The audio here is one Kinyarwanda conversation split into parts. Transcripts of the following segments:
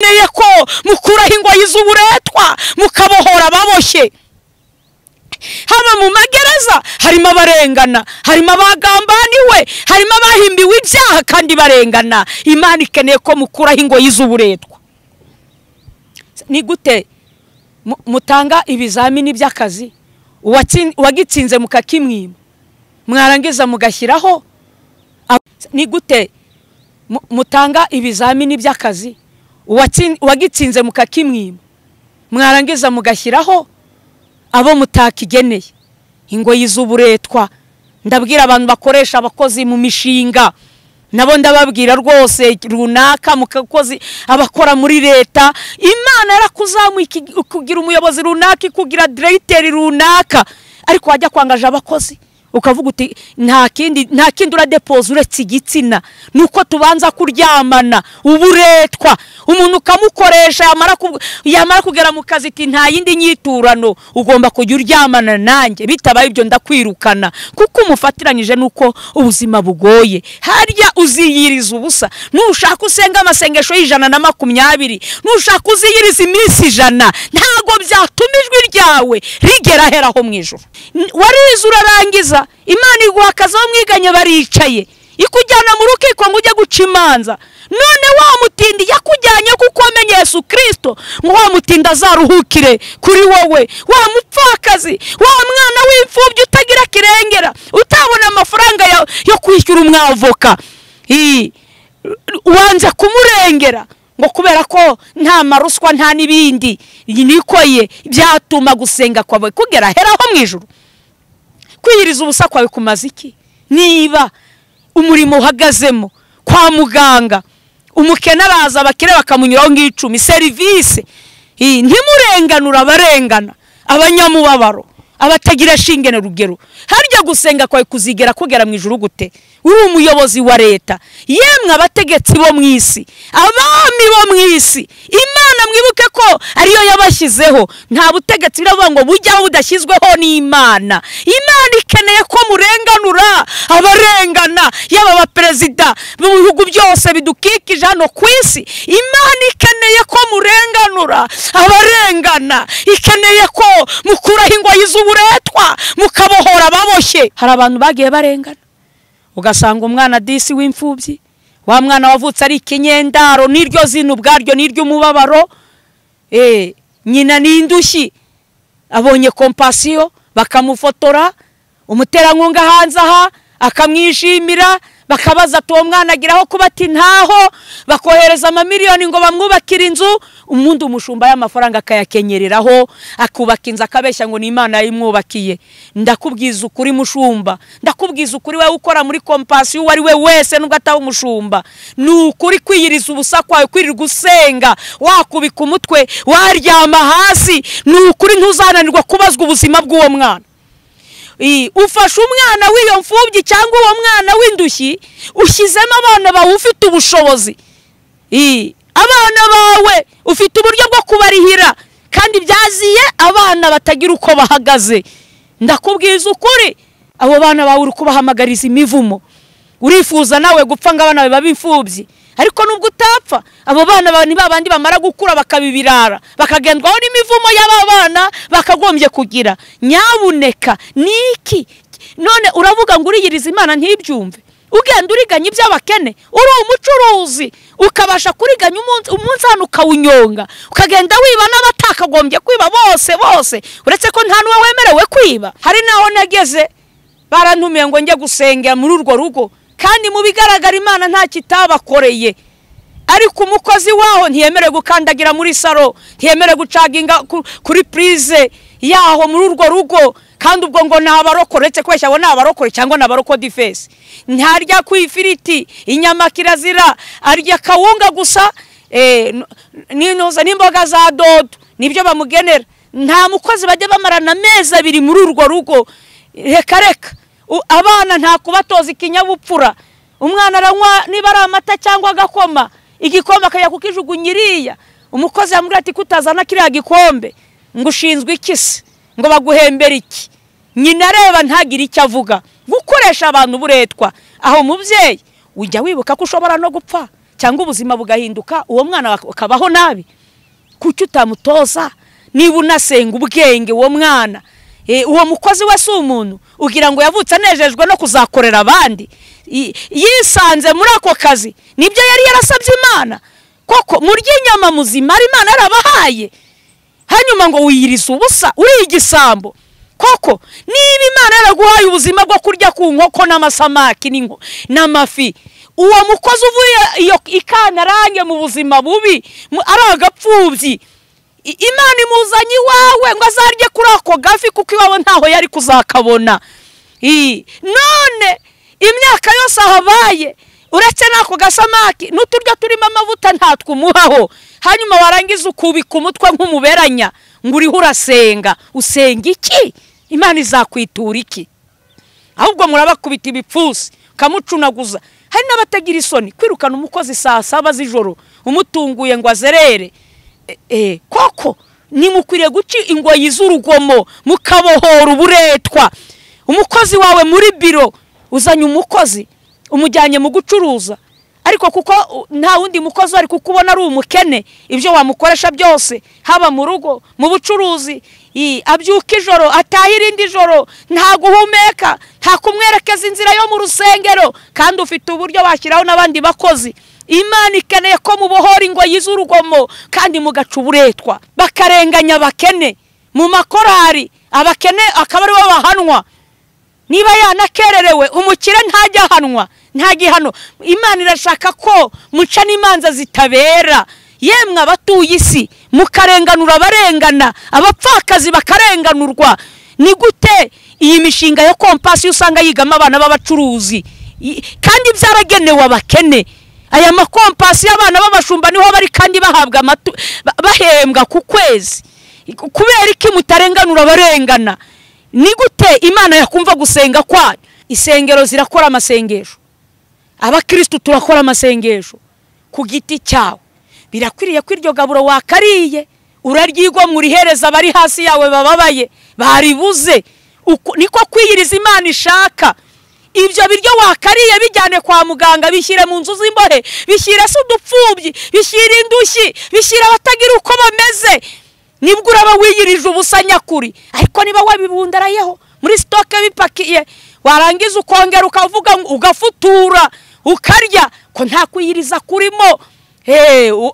Ikeneye ko mukuraho ingoyi z'uburetwa, mukabohora ababoshye. Haba mu magereza harimo abarengana, harimo abagambaniwe, harimo abahimbiwe ibyaha kandi barengana. Imana ikeneye ko mukuraho ingoyi z'uburetwa. Ni gute mutanga ibizamini by'akazi, uwagitsinze mukakimwima, mwarangiza mugashyiraho? Ni gute mutanga ibizamini by'akazi, uwagitsinze mukakimwima, mwarangiza mugashyiraho abo mutakigeneye? Ingoyi z'uburetwa. Ndabwira abantu bakoresha abakozi mu mishinga, nabo ndababwira rwose runaka mukakozi abakora muri leta, Imana yarakuzamuye kugira umuyobozi runaka, ikugira directeur runaka, ariko wajya kwangaje abakozi ukavuga uti nta kindi uradepoza uretse igitsina, nuko tubanza kuryamana. Uburetwa umuntu ukamukoresha, yamara kugera mu kazi ati nta yindi nyiturano, ugomba kujya uryamana nanjye, bitabaye ibyo ndakwirukana, kuko umufatiranyije nuko ubuzima bugoye. Harya uziyiriza ubusa, nushaka usenga amasengesho y'120, nushaka uziyiriza iminsi 100, ntago byatuma ijwi ryawe rigera heraho mu ijuru. Warize urarangiza, Imana iguha akazi, aho mwiganye baricaye, ikujyana mu rukiko ngo ujye guca imanza. None wa mutindi yakujyanye kuko wamenye Yesu Kristo, ngo wa mutindi azaruhukire kuri wowe, wa mupfakazi, wa mwana w'imfubyi utagira kirengera, utabona amafaranga yo kwishyura umwavoka, wanze kumurengera ngo kubera ko nta maruswa nta n'ibindi nikoye byatuma gusenga kwawe kugera heraho mu ijuru. Kwiyiriza ubusa kwawe kumaze iki niba umurimo uhagazemo? Kwa muganga umukene araza, abakire bakamunyuraho ng'icumi, serivisi ntimurenganura abarengana, abanyamubabaro, abatagira shinge na rugero. Harya gusenga kwawe kuzigera kugera mu ijuru gute? Uri umuyobozi wa leta, yemwe abategetsi bo mu isi, abami bo mu isi, Imana mwibuke ko ariyo yabashyizeho. Nta butegetsi biravuga ngo bujyaho budashyizweho n'Imana. Imana ikeneye ko murenganura abarengana, yaba abaperezida mu bihugu byose bidukikije hano ku isi. Imana ikeneye ko murenganura abarengana, ikeneye ko mukuraho ingoyi z'uburetwa, mukabohora ababoshye. Hari abantu bagiye barengana, ugasanga umwana disi w'imfubyi, wa mwana wavutse ari ikinyendaro, n'iryo zina ubwaryo n'iryo umubabaro, nyina ni indushyi, abonye kompasiyo bakamufotora, umuterankunga hanze aha akamwishimira, bakabaza ati uwo mwana agiraho kuba, ati ntaho, bakohereza amamiliyoni ngo bamwubakire inzu, umuntu umushumba y'amafaranga akayakenyereraho, akubaka inzu akabeshya ngo ni Imana yayimwubakiye. Ndakubwiza ukuri mushumba, ndakubwiza ukuri wewe ukora muri kompasiyo, uwo ari we wese nubwo ataba umushumba, ni ukuri kwiyiriza ubusa kwawe, kwirirwa usenga wakubika umutwe, waryama hasi, ni ukuri ntuzananirwa kubazwa ubuzima bw'uwo mwana. Ufashe umwana w'iyo mfubyi cyangwa uwo mwana w'indushyi, ushyizemo abana bawe ufite ubushobozi, abana bawe ufite uburyo bwo kubarihira, kandi byaziye abana batagira uko bahagaze. Ndakubwiza ukuri, abo bana bawe uri kubahamagariza imivumo. Urifuza nawe gupfa ngo abana bawe babe imfubyi, ariko nubwo utapfa, abo bana bawe ni babandi bamara gukura bakabibirara, bakagendwaho n'imivumo y'aba bana bakagombye kugira. Nyabuneka niki none uravuga ngo uriyiriza Imana ntibyumve, ugenda uriganya iby'abakene, uri umucuruzi ukabasha kuriganya umunsi hano ukawunyonga, ukagenda wiba n'abatakagombye kwiba bose bose, uretse ko nta n'uwo wemerewe kwiba. Hari naho nageze barantumiye ngo njye gusengera muri urwo rugo, kandi mu bigaragara Imana nta kitabakoreye, ariko umukozi waho ntiyemerewe gukandagira muri salo, ntiyemerewe gucaginga kuri prise yaho muri urwo rugo, kandi ubwo ngo nabarokore, uretse kubeshya abo nabarokore cyangwa nabaroko difesi. Ntarya ku ifiriti, inyama kirazira, arya kawunga gusa, n'intuza n'imboga za dodo nibyo bamugenera. Nta mukozi bajya bamarana amezi 2 muri urwo rugo. Reka reka, abana nta kubatoza ikinyabupfura. Umwana aranywa niba ari amata cyangwa agakoma, igikombe akajya kukijugunyiriya. Umukozi yamubwira ati kutazana kiriya gikombe, ngo ushinzwe iki se, ngo baguhembere iki? Nyina areba ntagire icyo avuga. Gukoresha abantu uburetwa. Aho mubyeyi ujya wibuka ko ushobora no gupfa. cyangwa ubuzima bugahinduka, uwo mwana akabaho nabi? Kuki utamutoza? Niba unasenga ubwenge uwo mwana, uwo mukozi we si umuntu ugira ngo yavutse anejejwe no kuzakorera abandi, yisanze muri ako kazi, nibyo yari yarasabye Imana. Koko murya inyama muzima Imana yarabahaye, hanyuma ngo wiyirize ubusa uri igisambo. Koko niba Imana yaraguhaye ubuzima bwo kurya ku nkoko n'amasamaki n'amafi, uwo mukozi uvuye iyo ikanarange mu buzima bubi ari agapfubyi, Imana imuzanye iwawe ngo azarye kuri ako gafi kuko iwawe ntaho yari kuzakabona. None imyaka yose ahabaye uretse n'ako gasamaki n'uturyo turimo amavuta ntatwumuhaho, hanyuma warangiza ukubika umutwe nk'umuberanya ngo uriho urasenga. Usenga iki? Imana izakwitura iki? Ahubwo murabakubita ibipfusi ukamucunaguza. Hari n'abatagira isoni kwirukana umukozi saa 7 z'ijoro umutunguye ngo azerere. Koko nimukwiriye guca ingoyi z'urugomo mukabohora uburetwa. Umukozi wawe muri biro, uzanye umukozi umujyanye mu gucuruza, ariko kuko nta wundi mukozi ari kukubona ari umukene, ibyo wamukoresha byose haba mu rugo mu bucuruzi, abyuka ijoro ataha irindi joro, nta guhumeka, nta kumwerekeza inzira yo mu rusengero, kandi ufite uburyo washyiraho n'abandi bakozi. Imana ikeneye ko mubohora ingoyi z'urugomo kandi mugaca uburetwa. Bakarenganya abakene mu makorari, abakene akaba aribo bahanwa. Niba yanakererewe umukire ntajya ahanwa, nta gihano. Imana irashaka ko muca n'imanza zitabera. Yemwe abatuye isi mukarenganura abarengana, abapfakazi bakarenganurwa. Ni gute iyi mishinga yo kompasi usanga yigamo abana b'abacuruzi kandi byaragenewe abakene? Aya makompasi y'abana b'abashumba niho bari kandi bahabwa bahembwa ku kwezi. Kubera iki mutarenganura abarengana? Ni gute Imana yakumva gusenga kwanyu? Isengero zirakora amasengesho, abakristo turakora amasengesho ku giti cyawe. Birakwiriye ko iryo gaburo wakariye uraryigwa murihereza bari hasi yawe bababaye baribuze. Niko kwiyiriza Imana ishaka. Ibyo biryo wakariye bijyane kwa muganga, bishyire mu nzu z'imbohe, bishyire se udupfubyi, bishyire indushyi, bishyire abatagira uko bameze. Nibwo uraba wiyirije ubusa nyakuri. Ariko niba wabibundarayeho muri stoke bipakiye, warangiza ukongera ukavuga ugafutura ukarya, ko nta kwiyiriza kurimo.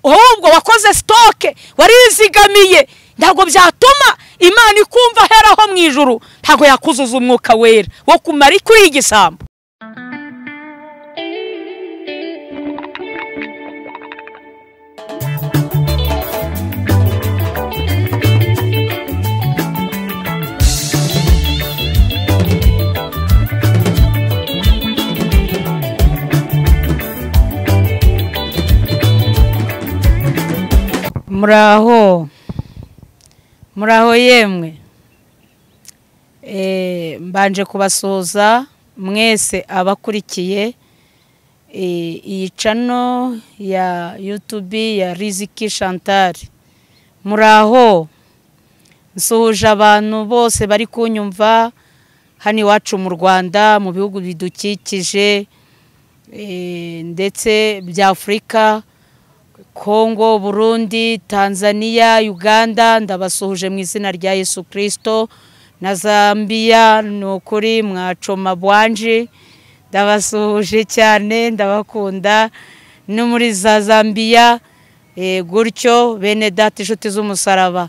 Ahubwo wakoze stoke, warizigamiye, ntabwo byatuma Imana ikumva heraho mu ijuru, ntabwo yakuzuza umwuka wera wo kumara kuri igisambo. Muraho, muraho yemwe. Mbanje kubasuhuza mwese abakurikiye iyi channel ya YouTube ya Riziki Chantal. Muraho, nsuhuje abantu bose bari kunyumva hano iwacu mu Rwanda, mu bihugu bidukikije ndetse bya Afurika, Kongo, Burundi, Tanzania, Uganda. Ndabasuhuje mu izina rya Yesu Kristo. Na Zambia, nukuri mwacoma bwanje, ndabasuhuje cyane, ndabakunda. No muri za Zambia gutyo bene data inshuti z'umusaraba,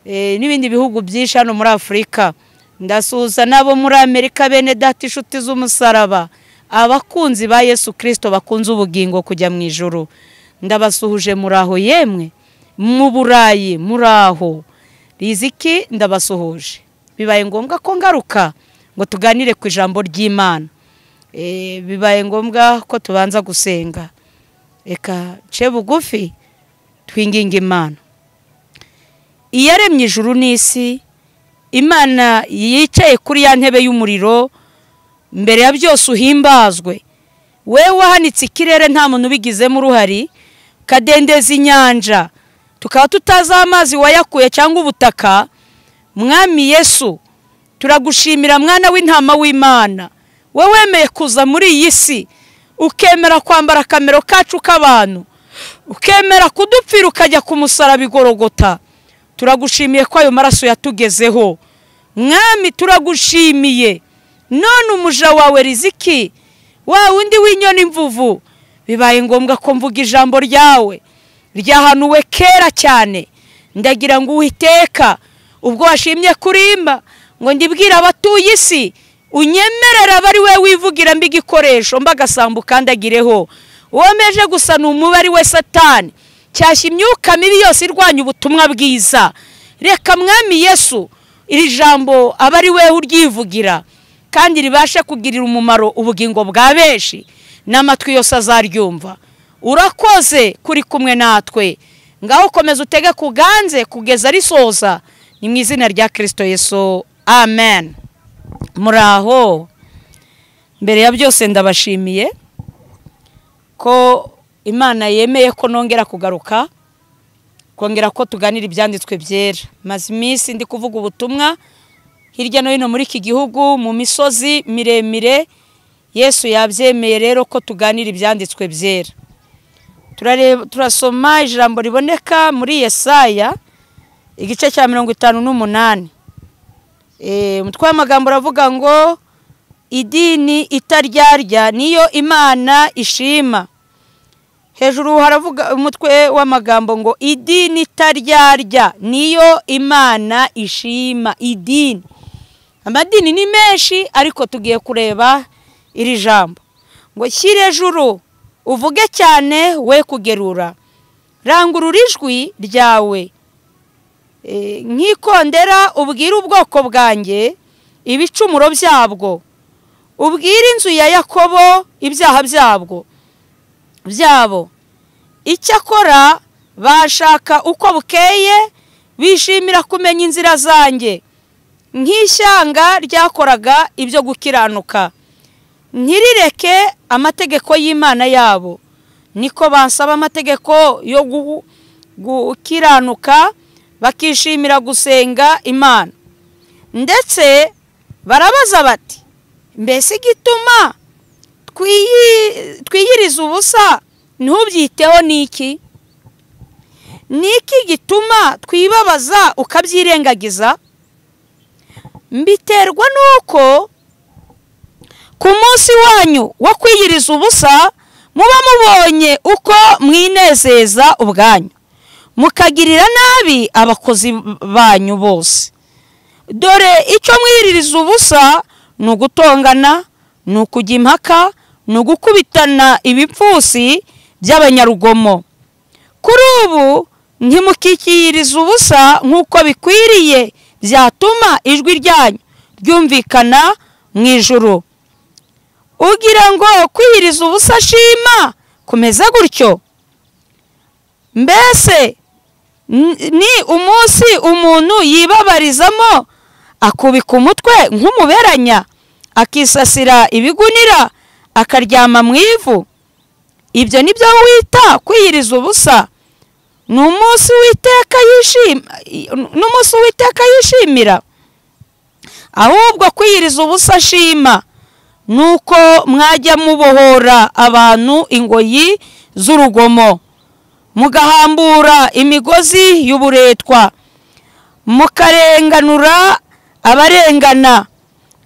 n'ibindi bihugu byinshi hano muri Afurika. Ndasuhuza nabo muri Amerika bene data inshuti z'umusaraba, abakunzi ba Yesu Kristo bakunze ubugingo kujya mu ijuru. Ndabasuhuje muraho yemwe, mu Burayi muraho. Riziki ndabasuhuje. Bibaye ngombwa ko ngaruka ngo tuganire ku ijambo ry'Imana. Bibaye ngombwa ko tubanza gusenga. Eka ce bugufi twinginga Imana. Iyaremye ijuru n'isi, Imana yicaye kuri ya ntebe y'umuriro, mbere ya byose uhimbazwe. Wewe wahanitse ikirere nta muntu ubigizemo uruhari, kadendeza inyanja tukaba tutazi amazi wayakuye cyangwa ubutaka. Mwami Yesu, turagushimira mwana w'intama w'Imana, wowe wemeye kuza muri iyi si ukemera kwambara akamero kacu k'abantu, ukemera kudupfira ukajya ku musaraba igorogota. Turagushimiye ko ayo maraso yatugezeho Mwami, turagushimiye. None umuja wawe Riziki, wa wundi w'inyoni imvuvu, bibaye ngombwa ko mvuga ijambo ryawe ryahanuwe kera cyane. Ndagira ngo Uwiteka, ubwo washimye kurimba ngo ndibwire abatuye isi, unyemerera abari we wivugira mbi igikoresho mbagasambu kandagireho. Womeje gusa ni umubari we Satani, cyashya imyuka mibi yose irwanya ubutumwa bwiza. Reka Mwami Yesu iri jambo abari we uryivugira, kandi ribashe kugirira umumaro ubugingo bwa benshi n'amatwi yose azaryumva. Urakoze kuri kumwe natwe, ngaho komeza utege kuganze kugeza risoza, ni mu izina rya Kristo Yesu, amen. Muraho. Mbere ya byose ndabashimiye ko Imana yemeye ko nongera kugaruka, kongera ko tuganira ibyanditswe byera. Maze iminsi ndi kuvuga ubutumwa hirya no hino muri iki gihugu, mu misozi miremire. Yesu yabyemeye rero ko tuganira ibyanditswe byera. Turasoma ijambo riboneka muri Yesaya igice cya 58. Umutwe w'amagambo uravuga ngo idini itaryarya niyo Imana ishima. Hejuru haravuga umutwe w'amagambo ngo idini itaryarya niyo Imana ishima. Idini, amadini ni menshi, ariko tugiye kureba iri jambo ngo shyire ejuru uvuge cyane we kugerura, rangurura ijwi ryawe nk'ikondera, ubwire ubwoko bwanjye ibicumuro byabwo, ubwire inzu ya Yakobo ibyaha byabo. Icyakora bashaka uko bukeye, bishimira kumenya inzira zanjye, nk'ishyanga ryakoraga ibyo gukiranuka, ntirireke amategeko y'Imana yabo. Niko bansaba amategeko yo gukiranuka, bakishimira gusenga Imana. Ndetse barabaza bati, mbese igituma twiyiriza ubusa ntubyiteho niki? Niki gituma twibabaza ukabyirengagiza? Mbiterwa nuko ku munsi wanyu wo kwiyiriza ubusa muba mubonye uko mwinezeza ubwanyu, mukagirira nabi abakozi banyu bose. Dore icyo mwiririza ubusa ni ugutongana, ni ukujya impaka, ni ugukubitana ibipfusi by'abanyarugomo. Kuri ubu ntimukikiriza ubusa nk'uko bikwiriye, byatuma ijwi ryanyu ryumvikana mu ijuru. Ugira ngo kwiyiriza ubusa shima kumeze gutyo? Mbese ni umunsi umuntu yibabarizamo, akubika umutwe nk'umuberanya, akisasira ibigunira, akaryama mu ivu? Ibyo nibyo wita kwiyiriza ubusa? Ni umunsi Uwiteka yishimira? Ahubwo kwiyiriza ubusa shima nuko mwajya mubohora abantu ingoyi z'urugomo, mugahambura imigozi y'uburetwa, mukarenganura abarengana,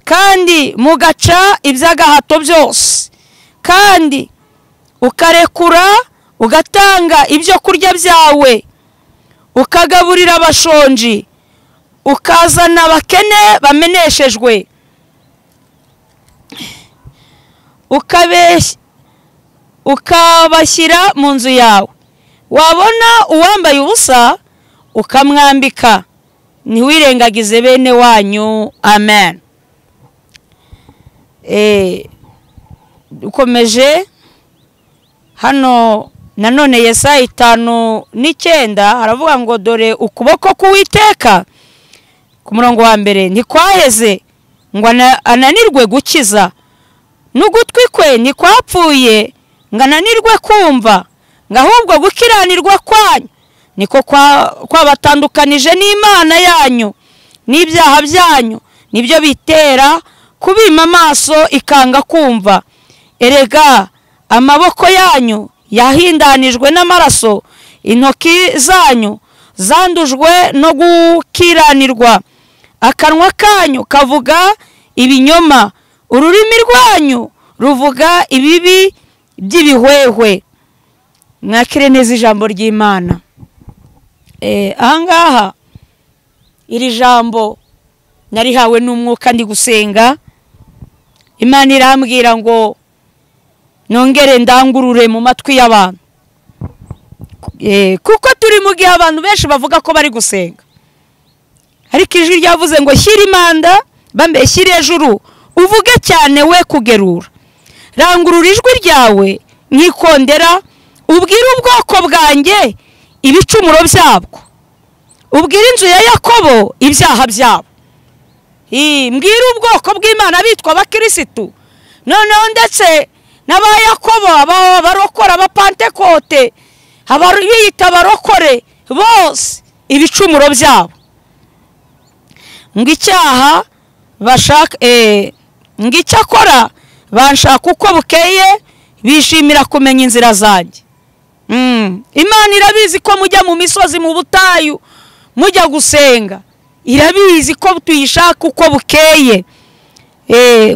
kandi mugaca iby'agahato byose, kandi ukarekura ugatanga ibyo kurya byawe, ukagaburira abashonji, ukazana abakene bameneshejwe, ukabashyira mu nzu yawe. Wabona uwambaye ubusa ukamwambika, ntiwirengagize bene wanyu. Amen. Ukomeje hano nanone Yesaya 5:9 haravuga ngo dore ukuboko k'Uwiteka, ku murongo wa mbere, ntikwaheze ngo ananirwe gukiza, n'ugutwi kwe ntikwapfuye ngo ananirwe kumva, ngo ahubwo gukiranirwa kwanyu niko kwabatandukanije n'Imana yanyu, n'ibyaha byanyu nibyo bitera kubima amaso ikanga kumva. Erega Amaboko yanyu yahindanijwe n'amaraso, intoki zanyu zandujwe no gukiranirwa. Akanwa kanyu kavuga ibinyoma, ururimi rwanyu ruvuga ibibi by'ibihwehwe. Mwakire neza ijambo ry'Imana. Ahangaha iri jambo narihawe n'umwuka ndi gusenga. Imana irambwira ngo nongere ndangurure mu matwi y'abantu, kuko turi mu gihe abantu benshi bavuga ko bari gusenga, ariko ijwi ryavuze ngo shyira imanda, bambe shyira ejuru, uvuge cyane we kugerura, rangurura ijwi ryawe nkikondera, ubwire ubwoko bwanjye ibicumuro byabwo, ubwire inzu ya Yakobo ibyaha byabo. Mbwire ubwoko bw'Imana bitwa abakirisitu, noneho ndetse n'aba Yakobo, abarokora, abapantekote, abiyita abarokore bose ibicumuro byabo. Ngo icyaha bashaka, ngo icyakora banshaka uko bukeye, bishimira kumenya inzira zanjye. Imana irabizi ko mujya mu misozi, mu butayu, mujya gusenga. Irabizi ko tuyishaka uko bukeye.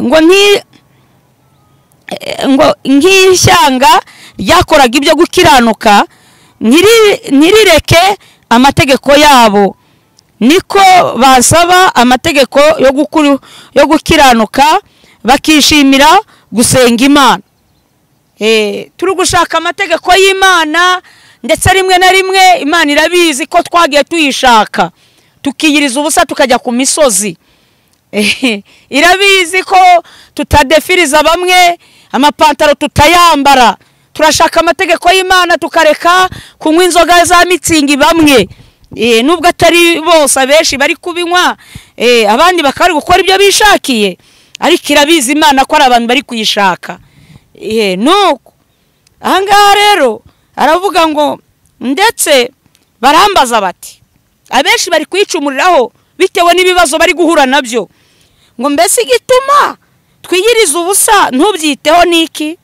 Ngo nk'ishyanga ryakoraga ibyo gukiranuka, ntirireke amategeko yabo, niko basaba amategeko yo gukiranuka, bakishimira gusenga Imana. Turi gushaka amategeko y'Imana, ndetse rimwe na rimwe Imana irabizi ko twagiye tuyishaka, tukiyiriza ubusa tukajya ku misozi. Irabizi ko tutadefiriza bamwe, amapantaro tutayambara, turashaka amategeko y'Imana tukareka kunywa inzoga za mitsingi bamwe, nubwo atari bose, abenshi bari kubinywa, abandi bakari gukora ibyo bishakiye, ariko irabizi Imana ko ari abantu bari kuyishaka. Nuko ahangaha rero aravuga ngo ndetse barambaza bati, abenshi bari kwicumuriraho bitewe n'ibibazo bari guhura nabyo, ngo mbese igituma twiyiriza ubusa ntubyiteho niki?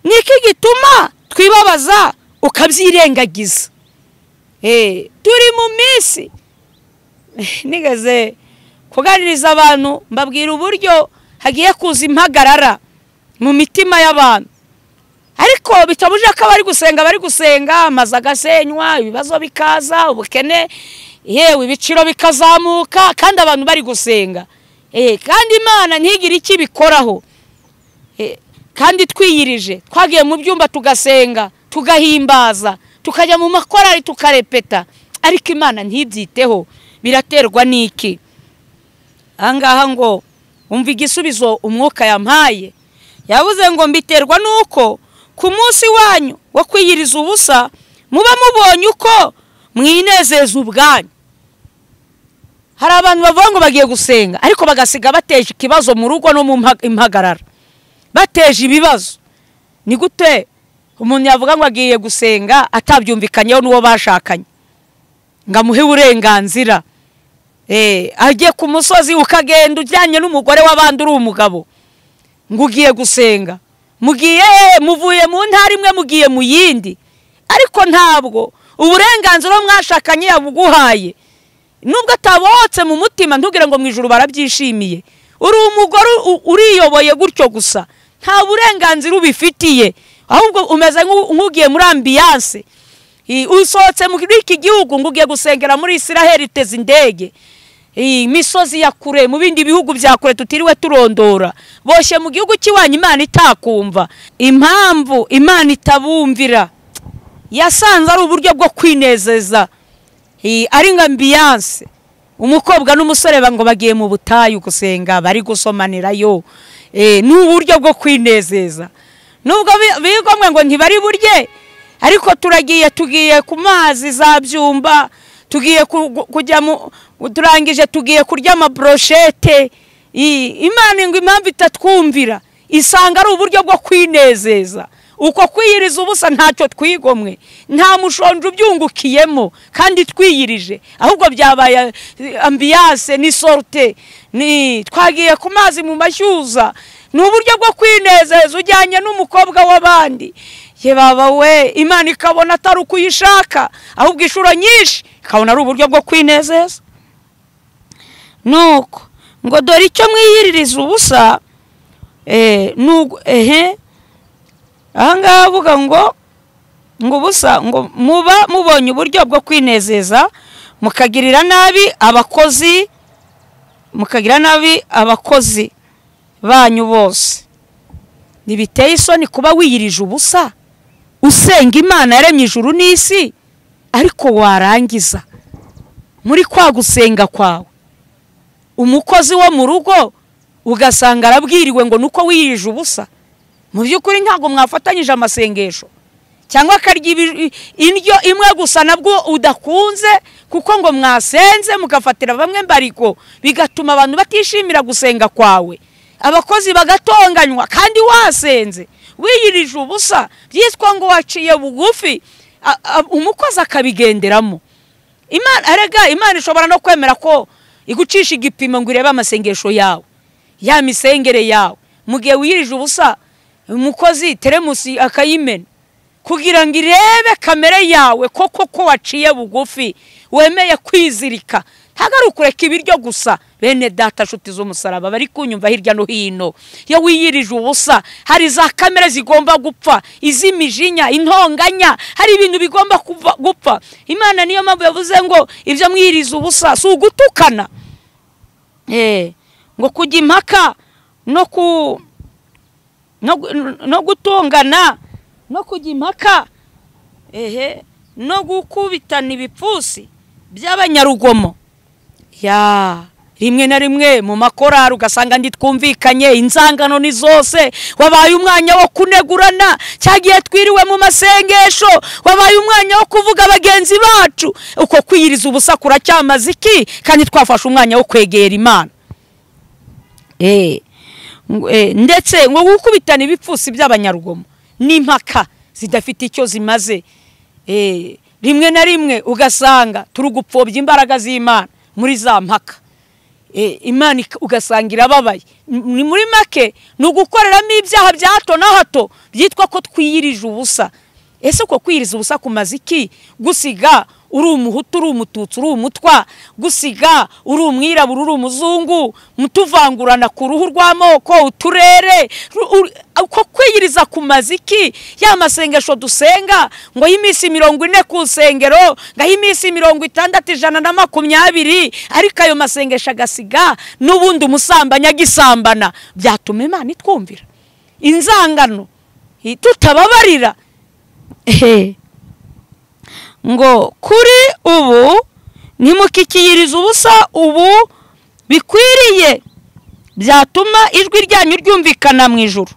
Niki gituma twibabaza ukabyirengagiza? Turi mu minsi nigeze kuganiriza abantu mbabwira uburyo hagiye kuza impagarara mu mitima y'abantu, ariko bitabuje ko bari gusenga, bari gusenga, amazu agasenywa, ibibazo bikaza, ubukene, yewe ibiciro bikazamuka, kandi abantu bari gusenga. Kandi Imana ntigire icyo ibikoraho. Kandi twiyirije, twagiye mu byumba tugasenga, tugahimbaza, tukajya mu makorari tukarepeta, ariko Imana ntibyiteho. Biraterwa n'iki? Ahangaha ngo umva igisubizo umwuka yampaye. Yavuze ngo mbiterwa nuko ku munsi wanyu wo kwiyiriza ubusa muba mubonye uko mwinezeza ubwanyu. Hari abantu bavuga ngo bagiye gusenga, ariko bagasiga bateje ikibazo mu rugo no mu impagarara, bateje ibibazo. Ni gute umuntu yavuga ngo agiye gusenga atabyumvikanyeho n'uwo bashakanye, ngo amuhe uburenganzira? Agiye ku musozi ukagenda ujyanye n'umugore w'abandi uri umugabo, ngo ugiye gusenga, mugiye muvuye mu ntara imwe mugiye mu yindi, ariko ntabwo uburenganzira mwashakanye yabuguhaye. Nubwo atabohotse mu mutima, ntugire ngo mu ijuru barabyishimiye. Uri umugore uriyoboye gutyo gusa, nta burenganzira ubifitiye, ahubwo umeze nk'ugiye muri ambiance. Usohotse muri iki gihugu ngo ugiye gusengera muri Israel, iteze indege, imisozi ya kure, mu bindi bihugu bya kure tutiriwe turondora, boshye mu gihugu cy'iwanyu Imana itakumva. Impamvu Imana itabumvira, yasanze ari uburyo bwo kwinezeza, ari nka ambiance. Umukobwa n'umusore ngo bagiye mu butayu gusenga, bari gusomanirayo, ni uburyo bwo kwinezeza. Nubwo bigomwe ngo ntibari burye, ariko turagiye, tugiye ku mazi za byumba, tugiye kujya mu, turangije tugiye kurya amabroshete. Imana ngo impamvu itatwumvira, isanga ari uburyo bwo kwinezeza. Uko kwiyiriza ubusa ntacyo twigomwe, nta mushonje ubyungukiyemo kandi twiyirije, ahubwo byabaye ambiance ni sorte, ni twagiye ku mazi mu mashyuza, Ni uburyo bwo kwinezeza ujyanye n'umukobwa w'abandi. Ye baba we, Imana ikabona atari ukuyishaka, ahubwo inshuro nyinshi ikabona ari uburyo bwo kwinezeza. Nuko ngo dore icyo mwiyiririza ubusa, ahangaha avuga ngo ubusa, ngo muba mubonye uburyo bwo kwinezeza, mukagirira nabi abakozi, mukagira nabi abakozi banyu bose. Ntibiteye isoni kuba wiyirije ubusa usenga Imana yaremye ijuru n'isi, ariko warangiza muri kwa gusenga kwawe umukozi wo mu rugo ugasanga arabwiriwe ngo nuko wiyirije ubusa. Mu by'ukuri ntabwo mwafatanyije amasengesho, cyangwa akarya indyo imwe gusa nabwo udakunze, kuko ngo mwasenze mugafatira bamwe mbariko, bigatuma abantu batishimira gusenga kwawe, abakozi bagatonganywa kandi wasenze wiyirije ubusa, byitwa ngo waciye bugufi, umukozi akabigenderamo. Imana arega, Imana ishobora no kwemera ko igucisha igipimo ngo irebe amasengesho yawe, ya misengere yawe. Mu gihe wiyirije ubusa umukozi teremusi akayimena kugira ngo irebe kamere yawe koko ko waciye bugufi, wemeye kwizirika. Ntabwo ari ukureka ibiryo gusa. Bene data nshuti z'umusaraba bari kunyumva hirya no hino, iyo wiyirije ubusa hari za kamere zigomba gupfa, iz'imijinya, intonganya, hari ibintu bigomba gupfa. Imana niyo mpamvu yavuze ngo ibyo mwiyiriza ubusa si ugutukana, ngo kujya impaka no gutongana, no kujya impaka, no gukubitana ibipfusi by'abanyarugomo. Ya rimwe na rimwe mu makorari ugasanga nditwumvikanye, inzangano ni zose, wabaye umwanya wo kunegurana, cyagiye twiriwe mu masengesho, wabaye umwanya wo kuvuga bagenzi bacu. Uko kwiyiriza ubusa kuracyamaze iki kandi twafashe umwanya wo kwegera Imana? Ndetse ngo gukubitana ibipfusi by'abanyarugomo n'impaka zidafite icyo zimaze. Rimwe na rimwe ugasanga turi gupfobya imbaraga z'Imana muri za mpaka, Imana ugasanga irababaye. Ni muri make ni ugukoreramo ibyaha bya hato na hato byitwa ko twiyirije ubusa. Ese uko kwiyiriza ubusa kumaze iki? Gusiga uri umuhutu, uri umututsi, uri umutwa, gusiga uri umwirabura, uri umuzungu, mutuvangurana ku ruhu rw'amoko, uturere, uko kwiyiriza kumaze iki? Ya masengesho dusenga ngo y'iminsi 40 ku nsengero, ngo y'iminsi 60, 120, ariko ayo masengesho agasiga n'ubundi umusambanya agisambana, byatuma Imana itwumvira? Inzangano tutababarira. Ngo kuri ubu ntimukikiyiriza ubusa ubu bikwiriye, byatuma ijwi ryanyu ryumvikana mu ijuru,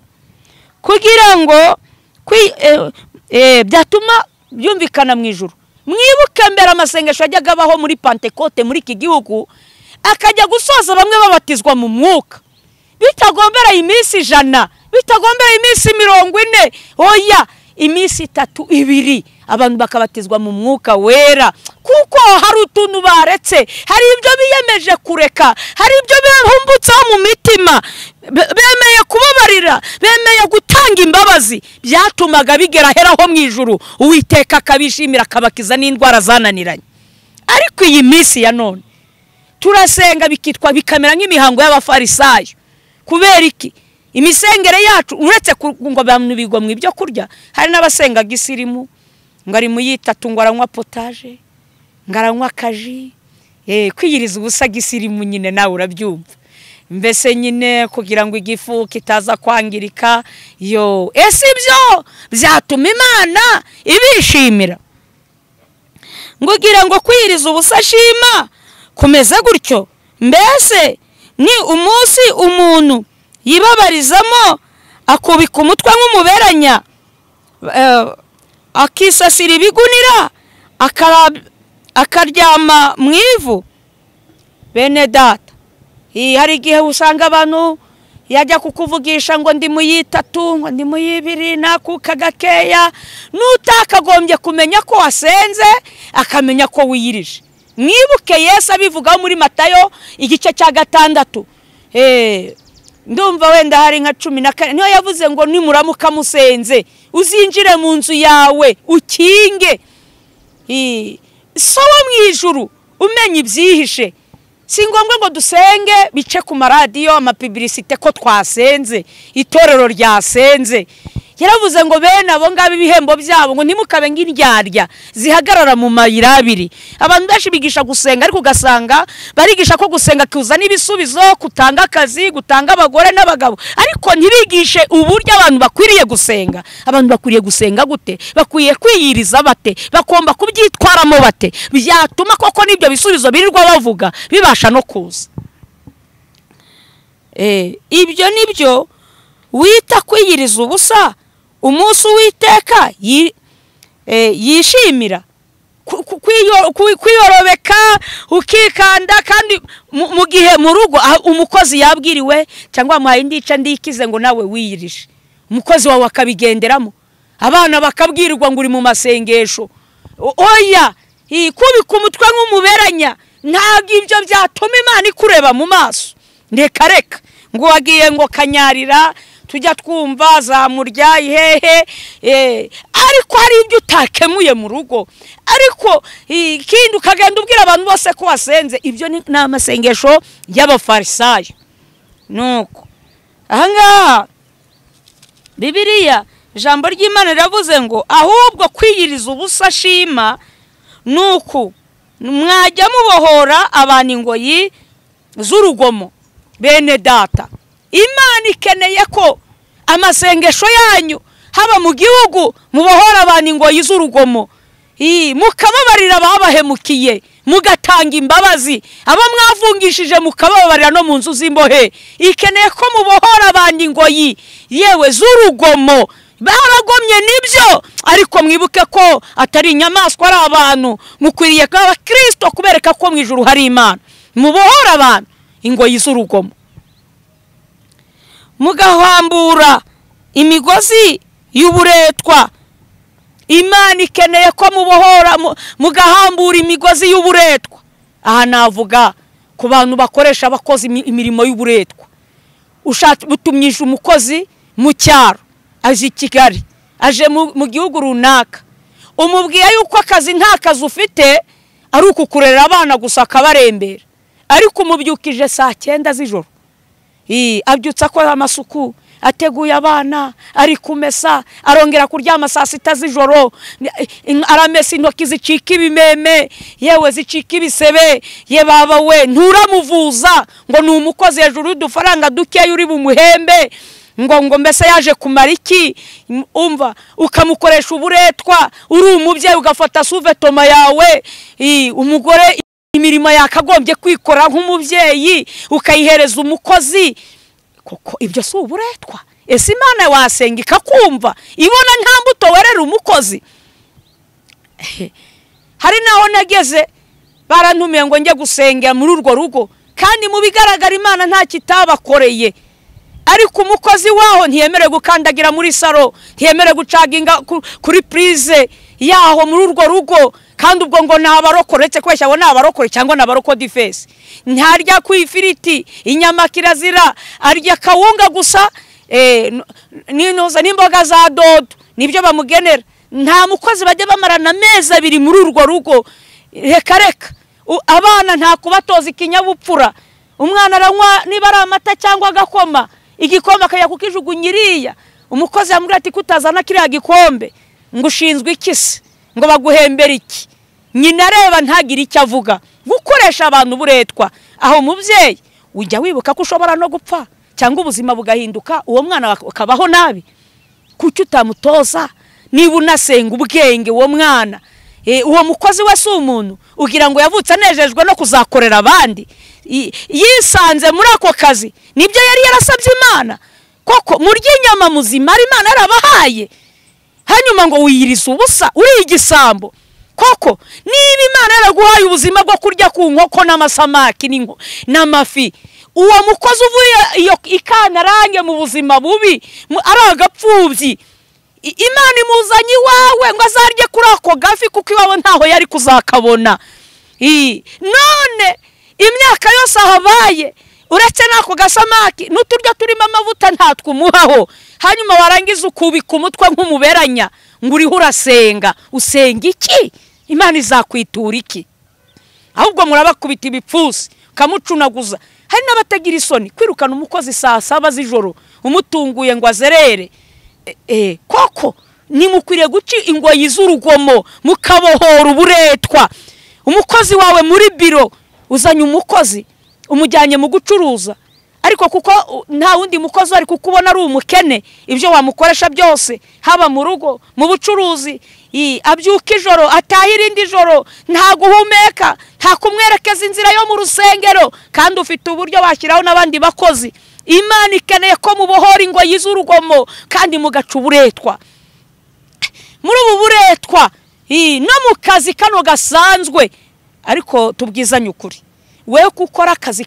kugira ngo byatuma byumvikana mu ijuru. Mwibuke mbere amasengesho yajyaga abaho muri Pantekote muri iki gihugu, akajya gusoza bamwe babatizwa mu mwuka, bitagombera iminsi 100, bitagombera iminsi 40, oya iminsi 3, 2, abantu bakabatizwa mu mwuka wera, kuko hari utuntu baretse, hari ibyo biyemeje kureka, hari ibyo bihumbutseho mu mitima, bemeye kubabarira, bemeye gutanga imbabazi, byatumaga bigera heraho mu ijuru, Uwiteka akabishimira, akabakiza n'indwara zananiranye. Ariko iyi minsi ya none turasenga bikitwa bikamera nk'imihango y'abafarisayo. Kubera iki? Imisengere yacu uretse ngo abantu bigomwa ibyo kurya, hari n'abasenga gisirimu, ngo ari muyitatu, ngo aranywa potaje, ngo aranywa kaji, kwiyiriza ubusa gisirimu nyine nawe urabyumva. Mbese nyine kugira ngo igifu kitaza kwangirika, yo ese ibyo byatuma Imana ibishimira? Ngo ugira ngo kwiyiriza ubusa shima kumeze gutyo, mbese ni umunsi umuntu yibabarizamo akubika umutwe nk'umuberanya, akisasira ibigunira, akaryama mu ivu. Bene data, hari igihe usanga abantu yajya kukuvugisha ngo ndi muyitatu, ngo ndi muyibiri, nakuka gakeya, n'utakagombye kumenya ko wasenze akamenya ko wiyirije. Mwibuke Yesu abivugaho muri Matayo igice cya 6. Ndumva wenda hari nka 14 niyo yavuze ngo nimuramuka musenze uzinjire mu nzu yawe ukinge. So wo mu ijuru umenye ibyihishe. Si ngombwa ngo dusenge bice ku maradiyo amapibilisite ko twasenze, itorero ryasenze. Yaravuze ngo bene abo ngabo ibihembo byabo ngo ntimukabe ng'indyarya zihagarara mu mayira abiri. Abantu benshi bigisha gusenga ariko ugasanga barigisha ko gusenga kuzana ibisubizo, kutanga akazi, gutanga abagore n'abagabo, ariko ntibigishe uburyo abantu bakwiriye gusenga. Abantu bakwiriye gusenga gute? Bakwiye kwiyiriza bate? Bakomba kubyitwaramo bate? Byatuma koko n'ibyo bisubizo birirwa bavuga bibasha no kuza. Ibyo nibyo wita kwiyiriza ubusa umunsi Uwiteka yishimira. Kwiyorobeka ukikanda, kandi mu gihe mu rugo umukozi yabwiriwe cyangwa amuhaye indica ndikize ngo nawe wiyirije, umukozi wawe akabigenderamo, abana bakabwirwa ngo uri mu masengesho. Oya, kubika umutwe nk'umuberanya ntabwo ibyo byatuma Imana ikureba mu maso. Reka reka ngo wagiye ngo kanyarira tujya twumva zamurya ihehe, ariko hari ibyo utakemuye mu rugo. Ariko ikindi ukagenda ubwira abantu bose ko wasenze, ibyo ni amasengesho y'abafarisayo. Nuko ahangaha Bibiliya ijambo ry'Imana riravuze ngo ahubwo kwiyiriza ubusa shima nuku mwajya mubohora abantu ingoyi z'urugomo. Bene data, Imana ikeneye ko amasengesho yanyu haba mu gihugu mubohora abantu ingoyi z'urugomo, mukababarira ababahemukiye, mugatanga imbabazi abo mwavungishije, mukababarira no mu nzu z'imbohe. Ikeneye ko mubohora abantu ingoyi yewe z'urugomo. Baragomye nibyo, ariko mwibuke ko atari inyamaswa, ari abantu. Mukwiriye kuba abakristo kubereka ko mu ijuru hari Imana. Mubohora abantu ingoyi z'urugomo, mugahambura imigozi y'uburetwa. Imana ikeneye ko mubohora mugahambura imigozi y'uburetwa. Aha navuga ku bantu bakoresha abakozi imirimo y'uburetwa. Utumyije umukozi mu cyaro aje i Kigali, aje mu gihugu runaka, umubwiye yuko akazi nta kazi ufite ari ukukurera abana gusa akabarembera, ariko umubyukije saa 9 z'ijoro, abyutsa akora amasuku, ateguye abana, ari kumesa, arongera kuryama saa 6 z'ijoro, aramesa intoki zicika ibimeme, yewe zicika ibisebe. Ye baba we, nturamuvuza ngo ni umukozi hejuru y'udufaranga dukeya uri bumuhembe, ngo mbese yaje kumara iki? Umva, ukamukoresha uburetwa. Uri umubyeyi ugafata suvetoma yawe, umugore imirimo yakagombye kwikora nk'umubyeyi ukayihereza umukozi. Koko ibyo si uburetwa? Ese Imana wasenga ikakumva ibona nta mbuto werera umukozi? Hari naho nageze barantumiye ngo njye gusengera muri urwo rugo, kandi mu bigaragara Imana nta kitabakoreye, ariko umukozi waho ntiyemerewe gukandagira muri saro, ntiyemerewe gucaginga kuri prise yaho muri urwo rugo. Kandi ubwo ngo nabarokore, uretse kubeshya abo nabarokore cyangwa nabaroko difesi, ntarya ku ifiriti, inyama kirazira, arya kawunga gusa, n'intuza n'imboga za dodo nibyo bamugenera. Nta mukozi bajya bamarana amezi 2 muri urwo rugo. Reka reka, abana nta kubatoza ikinyabupfura. Umwana aranywa niba ari amata cyangwa agakoma, igikombe akajya kukijugunya iriya. Umukozi yamubwira ati kutazana kiriya gikombe, ngo ushinzwe iki se? Ngo baguhembere iki? Nyina areba ntagire icyo avuga. Gukoresha abantu uburetwa. Aho mubyeyi ujya wibuka ko ushobora no gupfa cyangwa ubuzima bugahinduka, uwo mwana akabaho nabi. Kuki utamutoza? Niba unasenga ubwenge uwo mwana, uwo mukozi we si umuntu ugira ngo yavutse anejejwe no kuzakorera abandi. Yisanze muri ako kazi, nibyo yari yarasabye Imana. Koko murya inyama muzima Imana yarabahaye, hanyuma ngo wiyirize ubusa uri igisambo. Koko niba Imana yaraguhaye ubuzima bwo kurya ku nkoko n'amasamaki n'amafi, uwo mukozi uvuye iyo ikanarange mu buzima bubi ari agapfubyi, Imana imuzanye iwawe ngo azarye kuri ako gafi kuko iwawe ntaho yari kuzakabona. None imyaka yose ahabaye Uretse nako gasamaki n'uturya turimo amavuta ntatwumuhaho. Hanyuma warangiza ukubika umutwe nk'umuberanya ngo uriho urasenga. Usenga iki? Imana izakwitura iki? Ahubwo murabakubita ibipfusi ukamucunaguza. Hari n'abatagira isoni kwirukana umukozi saa 7 z'ijoro umutunguye ngo azerere. Koko nimukwiriye guca ingoyi z'urugomo mukabohora uburetwa. Umukozi wawe muri biro, uzanye umukozi umujyanye mu gucuruza, ariko kuko nta wundi mukozi ari kukubona ari umukene, ibyo wamukoresha byose haba mu rugo mu bucuruzi, abyuka ijoro ataha irindi joro, nta guhumeka, nta kumwerekeza inzira yo mu rusengero, kandi ufite uburyo washyiraho n'abandi bakozi. Imana ikeneye ko mubohora ingoyi z'urugomo kandi mugaca uburetwa. Muri ubu buretwa no mu kazi kano gasanzwe, ariko tubwizanye ukuri, wewe gukora akazi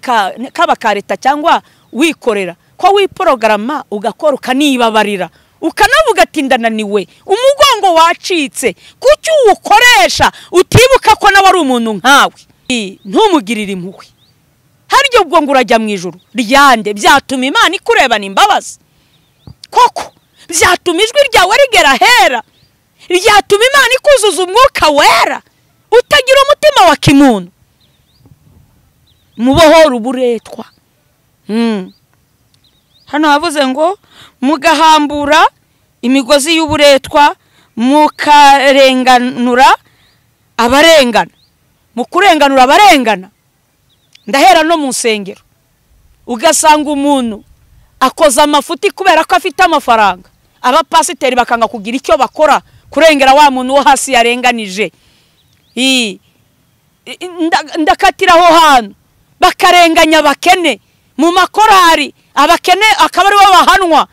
kaba ka leta cyangwa wikorera, ko wiporograma ugakora ukanibabarira, ukanavuga ati ndananiwe, umugongo wacitse, kuki uwukoresha utibuka ko nawe ari umuntu nkawe? Ntumugirire impuhwe. Haryo ubwo ngo urajya mu ijuru ryande? Byatuma Imana ikurebana imbabazi koko? Byatuma ijwi ryawe rigera hera? Ryatuma Imana ikuzuza umwuka wera utagira umutima wa kimuntu? Mubohora uburetwa. Hano havuze ngo mugahambura imigozi y'uburetwa, mukarenganura abarengana. Mukurenganura abarengana, ndahera no mu nsengero, ugasanga umuntu akoza amafuti kubera ko afite amafaranga, abapasiteri bakanga kugira icyo bakora kurengera wa muntu wo hasi yarenganije. Ndakatira aho hantu bakarenganya abakene mu makorari, abakene akaba ari bo bahanwa.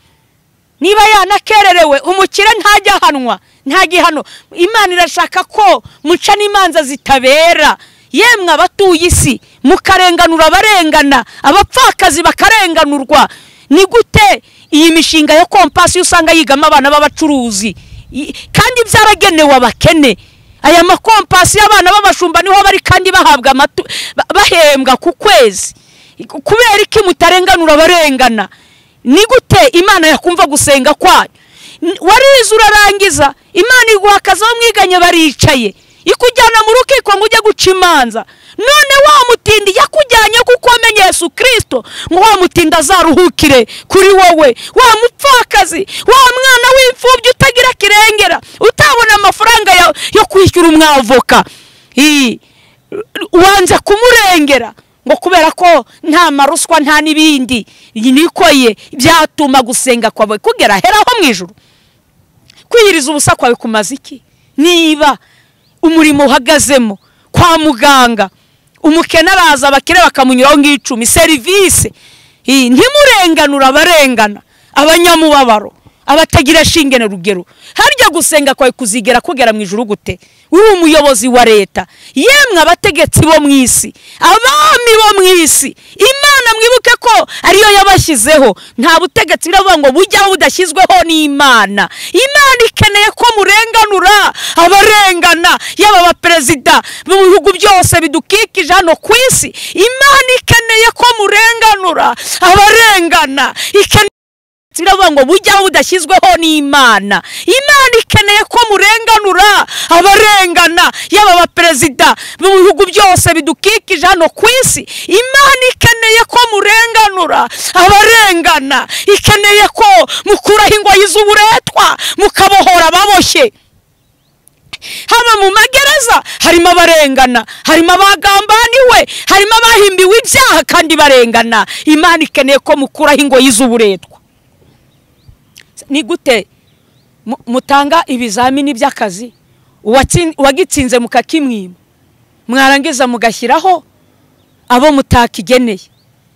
Niba yanakererewe umukire ntajya ahanwa, nta gihano. Imana irashaka ko muca n'imanza zitabera. Yemwe abatuye isi mukarenganura abarengana, abapfakazi bakarenganurwa. Ni gute iyi mishinga ya kompasi usanga yigamo abana b'abacuruzi kandi byaragenewe abakene? Aya makompasi y'abana b'abashumba niho bari kandi bahabwa bahembwa ku kwezi. Kubera iki mutarenganura abarengana? Ni gute Imana yakumva gusenga kwanyu? Warize urarangiza, Imana iguha akazi aho mwiganye baricaye, ikujyana mu rukiko ngo ujye guca imanza. None wa mutindi yakujyanye kuko wamenye Yesu Kristo, ngo wa mutindi azaruhukire kuri wowe, wa mupfakazi, wa mwana w'imfubyi utagira kirengera, utabona amafaranga yo kwishyura umwavoka, wanze kumurengera ngo kubera ko nta maruswa nta n'ibindi nikoye. Byatuma gusenga kwawe kugera heraho mu ijuru? Kwiyiriza ubusa kwawe kumaze iki? Niba umurimo uhagazemo kwa muganga, umukene araza abakire bakamunyuraho ng'icumi, serivisi ntimurenganura abarengana, abanyamubabaro, abatagira shinge na rugero. Harya gusenga kwawe kuzigera kugera mu ijuru gute? Uri umuyobozi wa leta, yemwe abategetsi bo mu isi, abami bo mu isi, Imana mwibuke ko ariyo yabashyizeho. Nta butegetsi biravuga ngo bujyaho budashyizweho n'Imana. Imana ikeneye ko murenganura abarengana, yaba abaperezida mu bihugu byose bidukikije hano ku isi. Imana ikeneye ko murenganura abarengana, biravuga ngo bujyaho budashyizweho n'Imana. Imana ikeneye ko murenganura abarengana, yaba abaperezida mu bihugu byose bidukikije hano ku isi. Imana ikeneye ko murenganura abarengana, ikeneye ko mukuraho ingoyi z'uburetwa mukabohora ababoshye. Haba mu magereza harimo abarengana, harimo abagambaniwe, harimo abahimbiwe ibyaha kandi barengana. Imana ikeneye ko mukuraho ingoyi z'uburetwa. Ni gute mutanga ibizamini by'akazi, uwagitsinze mukakimwima, mwarangiza mugashyiraho abo mutakigeneye?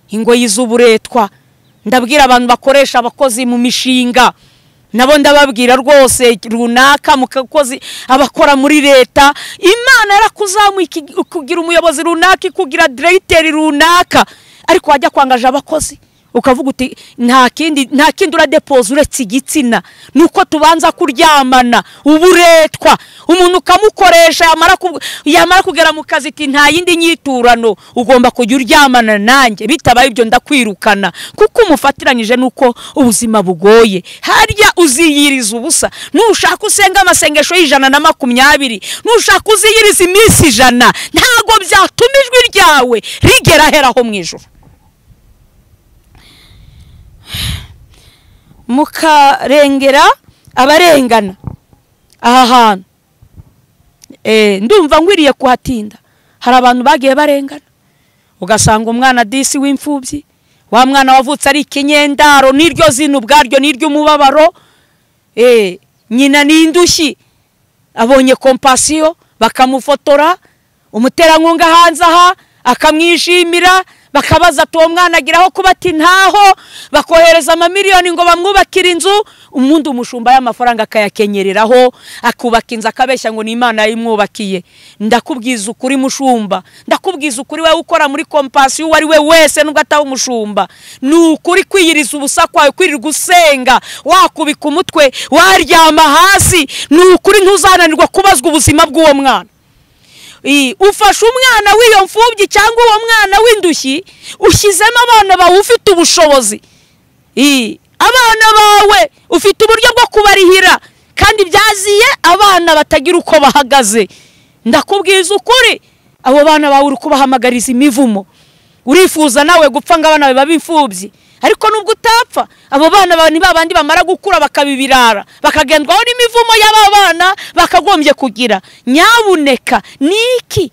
Ingoyi z'uburetwa. Ndabwira abantu bakoresha abakozi mu mishinga, nabo ndababwira rwose runaka mukakozi abakora muri leta, Imana yarakuzamuye kugira umuyobozi runaka, kugira directeur runaka, ariko wajya kwangaje abakozi Ukavuga uti nta kindi uradepoza uretse igitsina, nuko tubanza kuryamana uburetwa. Umuntu ukamukoresha yamara kugera mu kazi ati nta yindi nyiturano, ugomba kujya uryamana nanjye, bitabaye ibyo ndakwirukana, kuko umufatiranyije nuko ubuzima bugoye. Harya uziyiriza ubusa, nushaka usenga amasengesho y'120, nushaka uziyiriza iminsi 100, ntago byatuma ijwi ryawe rigera heraho mu ijuru. Mukarengera abarengana. Aha hantu ndumva ngwiriye kuhatinda. Hari abantu bagiye barengana, ugasanga umwana disi w'imfubyi, wa mwana wavutse ari ikinyendaro, n'iryo zina ubwaryo n'iryo umubabaro, nyina ni indushyi, abonye kompasiyo bakamufotora, umuterankunga hanze aha akamwishimira, bakabaza ati uwo mwana agiraho kuba ati ntaho, bakohereza amamiliyoni ngo bamwubakire inzu, umuntu umushumba y'amafaranga akayakenyereraho, akubaka inzu akabeshya ngo ni Imana yayimwubakiye. Ndakubwiza ukuri mushumba, ndakubwiza ukuri wewe ukora muri kompasiyo, uwo ari we wese nubwo ataba umushumba, ni ukuri kwiyiriza ubusa kwawe, kwirirwa usenga wakubika umutwe waryama hasi, ni ukuri ntuzananirwa kubazwa ubuzima bw'uwo mwana. Ufashe umwana w'iyo mfubyi cyangwa uwo mwana w'indushyi, ushyizemo abana bawe ufite ubushobozi, abana bawe ufite uburyo bwo kubarihira, kandi byaziye abana batagira uko bahagaze. Ndakubwiza ukuri, abo bana bawe uri kubahamagariza imivumo. Urifuza nawe gupfa ngo abana bawe babe imfubyi, ariko nubwo utapfa, abo bana bawe ni babandi bamara gukura bakabibirara, bakagendwaho n'imivumo y'aba bana bakagombye kugira. Nyabuneka niki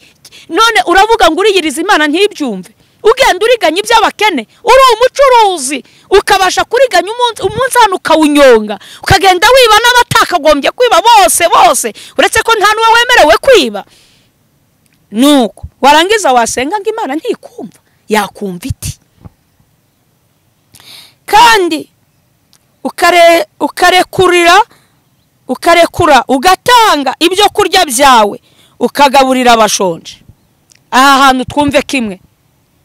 none uravuga ngo uriyiriza Imana ntibyumve, ugenda uriganya iby'abakene, uri umucuruzi ukabasha kuriganya umunsi hano ukawunyonga, ukagenda wiba n'abatakagombye kwiba bose bose, uretse ko nta n'uwo wemerewe kwiba. Nuko warangiza wasenga ngo Imana ntikumva, yakumva iti? Kandi ukarekura ugatanga ibyo kurya byawe, ukagaburira abashonje. Aha hantu twumve kimwe,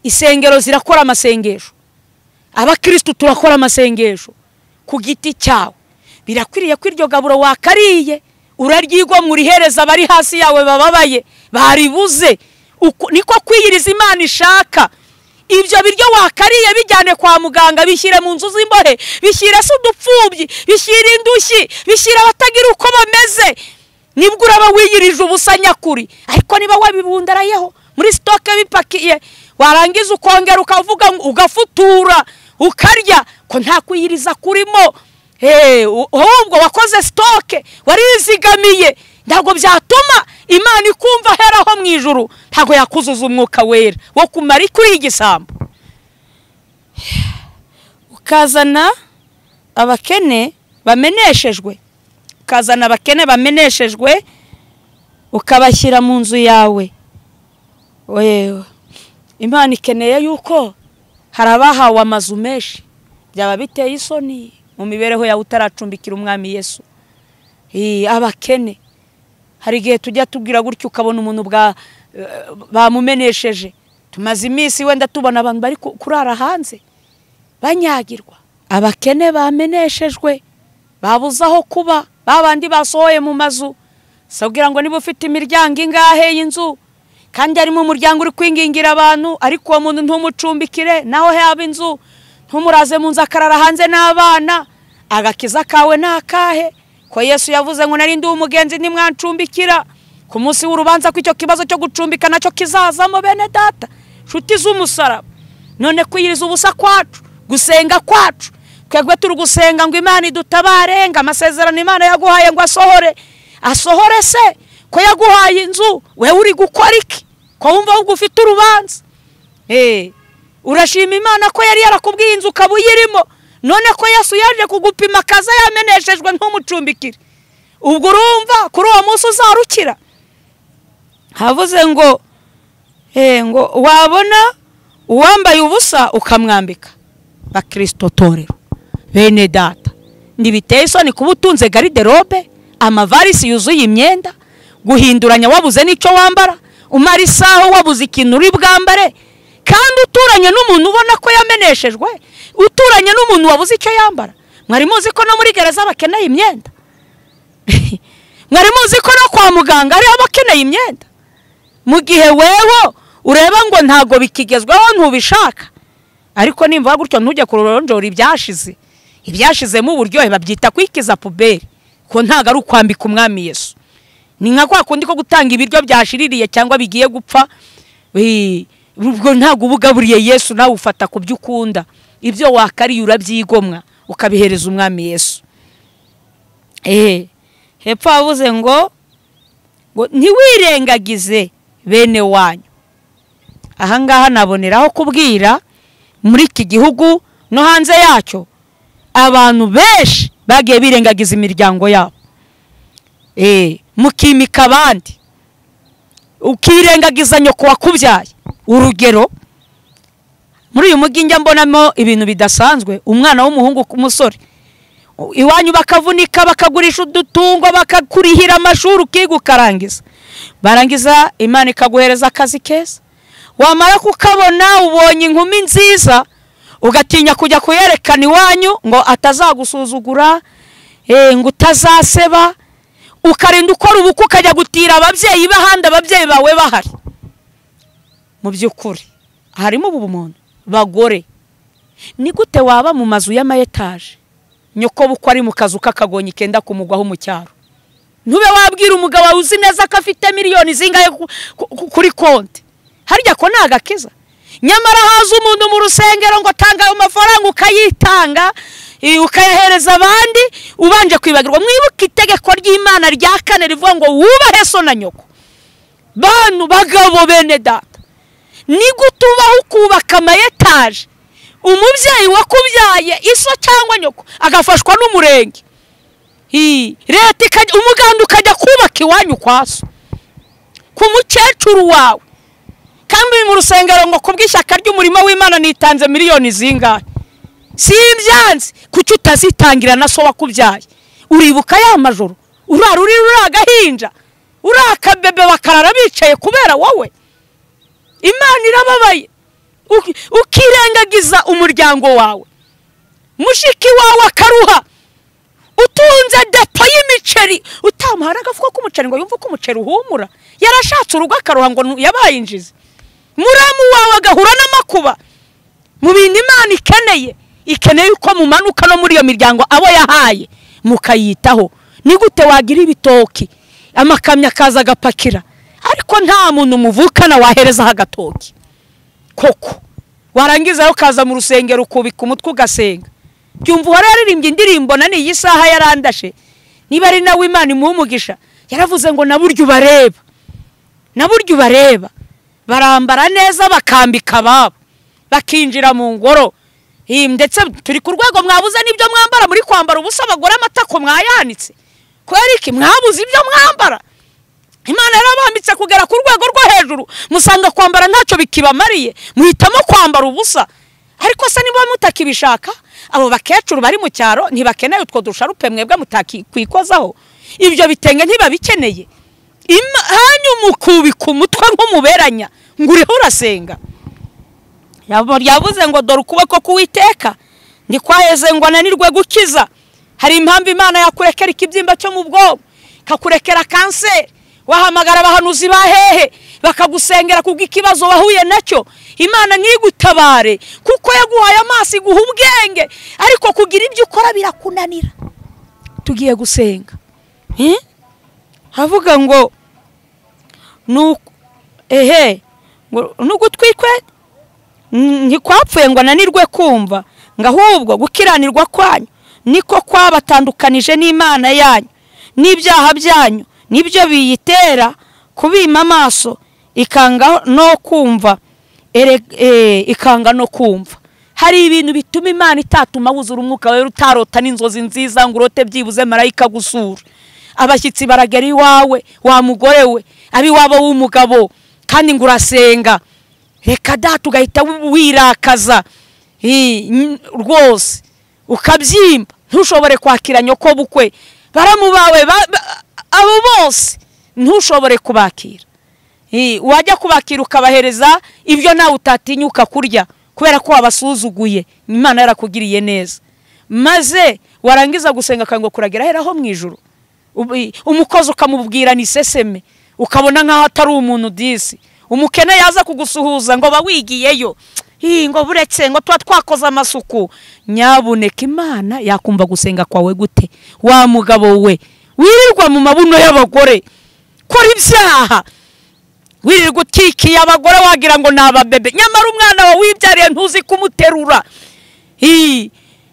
isengero zirakora amasengesho, abakristo turakora amasengesho ku giti cyawe. Birakwiriye ko iryo gaburo wakariye uraryigwa murihereza abari hasi yawe bababaye baribuze. Niko kwiyiriza Imana ishaka. Ibyo biryo wakariye bijyane kwa muganga, bishyire mu nzu z'imbohe, bishyire se udupfubyi, bishyire indushyi, bishyire abatagira uko bameze, nibwo uraba wiyirije ubusa nyakuri. Ariko niba wabibundarayeho muri stoke bipakiye, warangiza ukongera ukavuga ugafutura ukarya, ko nta kwiyiriza kurimo. Ahubwo wakoze stoke, warizigamiye, ntabwo byatuma Imana ikumva heraho mu ijuru, ntabwo yakuzuza umwuka wera wo kumara kuri igisambo. Ukazana abakene bameneshejwe, ukazana abakene bameneshejwe ukabashyira mu nzu yawe. Wewe Imana ikeneye yuko hari abahawe amazu menshi, byaba biteye isoni mu mibereho yawe utaracumbikira umwami Yesu. Abakene hari igihe tujya tubwira gutyo ukabona umuntu bamumenesheje. Tumaze iminsi wenda tubona abantu bari kurara hanze banyagirwa. Abakene bameneshejwe babuze aho kuba, babandi basohoye mu mazu. Sabwira ngo niba ufite imiryango ingahe y'inzu, kandi harimo umuryango uri kwingingira abantu, ariko uwo muntu ntumucumbikire, naho yaba inzu ntumuraze mu nzu akarara hanze n'abana, agakiza kawe nakahe? Ko Yesu yavuze ngo nari ndi umugenzi ntimwancumbikira. Ku munsi w'urubanza ko icyo kibazo cyo gucumbika nacyo kizazamo bene data, nshuti z'umusaraba. None kwiyiriza ubusa kwacu, gusenga kwacu, twebwe turi gusenga ngo Imana idutabare, ngo amasezerano Imana yaguhaye ngo asohore. Asohore se ko yaguhaye inzu, wewe uri gukora iki? Ko wumva ahubwo ufite urubanza? Urashima Imana ko yari yarakubwiye inzu ukaba uyirimo, none ko Yesu yaje kugupima akaza yameneshejwe ntumucumbikire, ubwo urumva kuri uwo munsi uzarukira? Havuze ngo ngo wabona uwambaye ubusa ukamwambika. Bakristo torero bene data, ntibiteye isoni kuba utunze gariderobe, amavarisi yuzuye imyenda, guhinduranya wabuze n'icyo wambara, umara isaha wabuze ikintu uri bwambare, kandi uturanye n'umuntu ubona ko yameneshejwe. Uturanye n'umuntu wabuze icyo yambara. Mwari muzi ko no muri gereza bakeneye imyenda? Mwari muzi ko no kwa muganga ariho bakeneye imyenda? Mu gihe wewe ureba ngo ntago bikigezweho ntubishaka, ariko nimba gutyo ntujye kuronjora ibyashize. Ibyashizemo uburyohe babyita kwikiza puberi, ko ntago ari ukwambika umwami Yesu. Ni nka kwa kundi ko gutanga ibiryo byashiririye cyangwa bigiye gupfa, ubwo ntago ubugaburiye Yesu, nawe ufata ku byo ukunda. Ibyo wakariye urabyigomwa ukabihereza umwami Yesu. Hepfo avuze ngo ntiwirengagize bene wanyu. Ahangaha naboneraho kubwira muri iki gihugu no hanze yacyo abantu benshi bagiye birengagiza imiryango yabo. Mukimika abandi, ukirengagiza nyoko wakubyaye. Urugero, muri uyu mujyi njya mbonamo ibintu bidasanzwe. Umwana w'umuhungu k'umusore iwanyu bakavunika, bakagurisha udutungo, bakakurihira amashuri, ukiga ukarangiza. Barangiza Imana ikaguhereza akazi keza, wamara kukabona ubonye inkumi nziza, ugatinya kujya kuyerekana iwanyu ngo atazagusuzugura, ngo utazaseba, ukarinda ukora ubukwe ukajya gutira ababyeyi bahandi ababyeyi bawe bahari. Mu by'ukuri harimo ubumuntu. Bagore, ni gute waba mu mazu y'amayetaje nyoko bukwe ari mu kazu k'akagonyi kenda kumugwaho mu cyaro? Ntube wabwira umugabo wawe uzi neza ko afite miliyoni zingahe kuri konti, harya ko nagakiza. Nyamara haza umuntu mu rusengero ngo tanga ayo mafaranga, ukayitanga ukayahereza abandi ubanje kwibagirwa. Mwibuke itegeko ry'Imana rya kane rivuga ngo wubahe so na nyoko. Bantu bagabo bene data, ni gute ubaho ukubaka amayetaje, umubyeyi wakubyaye iso cyangwa nyoko agafashwa n'umurenge, leta umuganda ukajya kubaka iwanyu kwa so ku mukecuru wawe, kandi mu rusengero ngo kubw'ishyaka ry'umurimo w'Imana nitanze miliyoni zingahe? Si ibyanze, kuki utazitangira na so wakubyaye? Uribuka ya majoro urara uri agahinja, uri akabebe, bakarara bicaye kubera wowe. Imana irababaye. Ukirengagiza umuryango wawe, mushiki wawe akaruha, utunze depo y'imiceri, utamuhara agafuko k'umuceri ngo yumve ko umuceri uhumura, yarashatse urugo akaruha ngo yabaye injizi. Muramu wawe agahura n'amakuba. Mu bintu Imana ikeneye, ikeneye uko mumanuka no muri iyo miryango abo yahaye mukayitaho. Ni gute wagira ibitoki amakamyo akaza agapakira, ariko nta muntu muvukana waherezaho agatoki koko? Warangiza ukaza mu rusengero ukubika umutwe ugasenga. Byumva uhora yaririmbye indirimbo na niyi saha yarandashe, niba ari nawe Imana imuha umugisha, yaravuze ngo na buryo ubareba, na buryo ubareba barambara neza, bakambika ababo, bakinjira mu ngoro. Ndetse turi ku rwego mwabuze n'ibyo mwambara, muri kwambara ubusa, abagore amatako mwayanitse. Kubera iki mwabuze ibyo mwambara? Imana yarabambitse kugera ku rwego rwo hejuru, musanga kwambara ntacyo bikibamariye, muhitamo kwambara ubusa. Ariko se niba mutakibishaka, abo bakecuru bari mu cyaro ntibakeneye utwo dusharupe mwebwe mutakwikozaho, ibyo bitenge ntibabikeneye. Hanyuma ukubika umutwe nk'umuberanya ngo uriho urasenga. Yavuze ngo dore ukuboko k'Uwiteka ntikwaheze ngo ananirwe gukiza. Hari impamvu Imana yakurekera ikibyimba cyo mu bwonko, ikakurekera kanseri, wahamagara abahanuzi ba hehe bakagusengera kubw'ikibazo wahuye nacyo, Imana ntigutabare kuko yaguhaye amaso iguha ubwenge, ariko kugira ibyo ukora birakunanira. Tugiye gusenga. Havuga ngo n'ugutwi kwe ntikwapfuye ngo ananirwe kumva, ngo ahubwo gukiranirwa kwanyu niko kwabatandukanije n'Imana yanyu, n'ibyaha byanyu nibyo biyitera kubima amaso ikanga no kumva. Ikanga no kumva. Hari ibintu bituma Imana itatuma wuzura umwuka wawe, utarota n'inzozi nziza ngo urote byibuze marayika gusura. Abashyitsi baragera iwawe wa mugore we, abiwabo w'umugabo, kandi ngo urasenga. Reka data ugahita wirakaza rwose, ukabyimba, ntushobore kwakira nyoko bukwe, baramu bawe abo bose ntushobore kubakira. Wajya kubakira ukabahereza ibyo nawe utatinyuka kurya, kubera ko wabasuzuguye. Imana yarakugiriye neza, maze warangiza gusenga kango kuragera heraho mu ijuru. Umukozi ukamubwira ni seseme, ukabona nkaho atari umuntu disi. Umukene yaza kugusuhuza ngo bawigiyeyo, ngo buretse ngo tuba twakoze amasuku. Nyabuneka, Imana yakumva gusenga kwawe gute? Wa mugabo we wirirwa mu mabuno y'abagore, kora ibyaha, wirirwa utikiye abagore wagira ngo ni ababebe, nyamara umwana wawe wibyariye ntuzi kumuterura.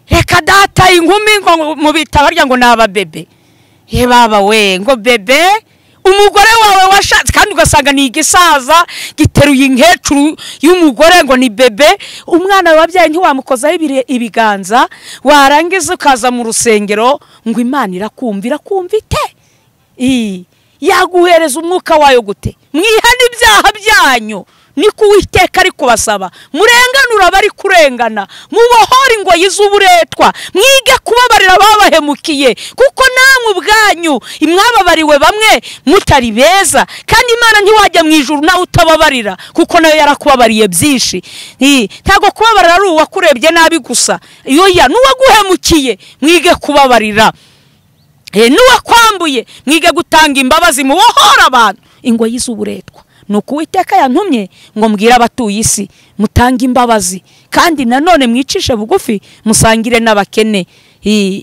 Reka data, inkumi ngo mu bitabo barya ngo ni ababebe. Ye baba we, ngo bebe umugore wawe washatse, kandi ugasanga ni igisaza giteruye inkecuru y'umugore ngo ni bebe. Umwana wabyaye ntiwamukozaho ibiganza, warangiza ukaza mu rusengero ngo Imana irakumva. Irakumva ite? Yaguhereza umwuka wayo gute? Mwihane ibyaha byanyu, niko Uwiteka ari kubasaba. Murenganura abari kurengana, mubohore ingoyi z'uburetwa, mwige kubabarira ababahemukiye, kuko namwe ubwanyu mwababariwe bamwe mutari beza. Kandi Imana ntiwajya mu ijuru nawe utababarira, kuko nayo yarakubabariye byinshi. Ntabwo kubabarira ari uwakurebye nabi gusa, yoya n'uwaguhemukiye mwige kubabarira, n'uwakwambuye mwige gutanga imbabazi, mubohore abantu ingoyi z'uburetwa. Nuko Uwiteka yantumye ngo mbwire abatuye isi, mutange imbabazi, kandi nanone mwicishe bugufi, musangire n'abakene.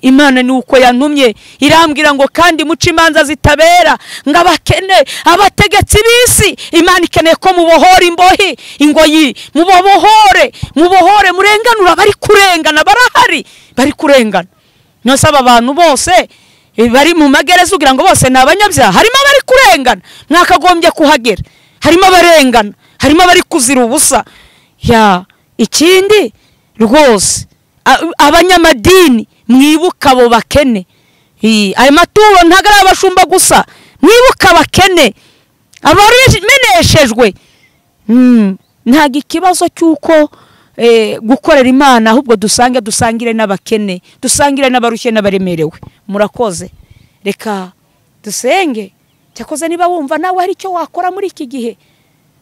Imana ni uko yantumye, irambwira ngo kandi muce imanza zitabera, ngo abakene, abategetsi b'isi, Imana ikeneye ko mubohora imbohi, ingoyi, mubohore, mubohore, murenganura bari kurengana, barahari bari kurengana. Nose aba bantu bose bari mu magereza ugira ngo bose ni abanyabyaha, harimo abari kurengana, mwakagombye kuhagera. Harimo abarengana, harimo abari kuzira ubusa. Ya ikindi rwose, abanyamadini mwibuka abo bakene. Ayo maturo ntago ari abashumba gusa, mwibuka abakene, abameneshejwe. Ntago ikibazo cy'uko gukorera Imana, ahubwo dusange dusangire n'abakene, dusangire n'abarushye n'abaremerewe. Murakoze, reka dusenge. Cyakoze niba wumva nawe hari icyo wakora muri iki gihe,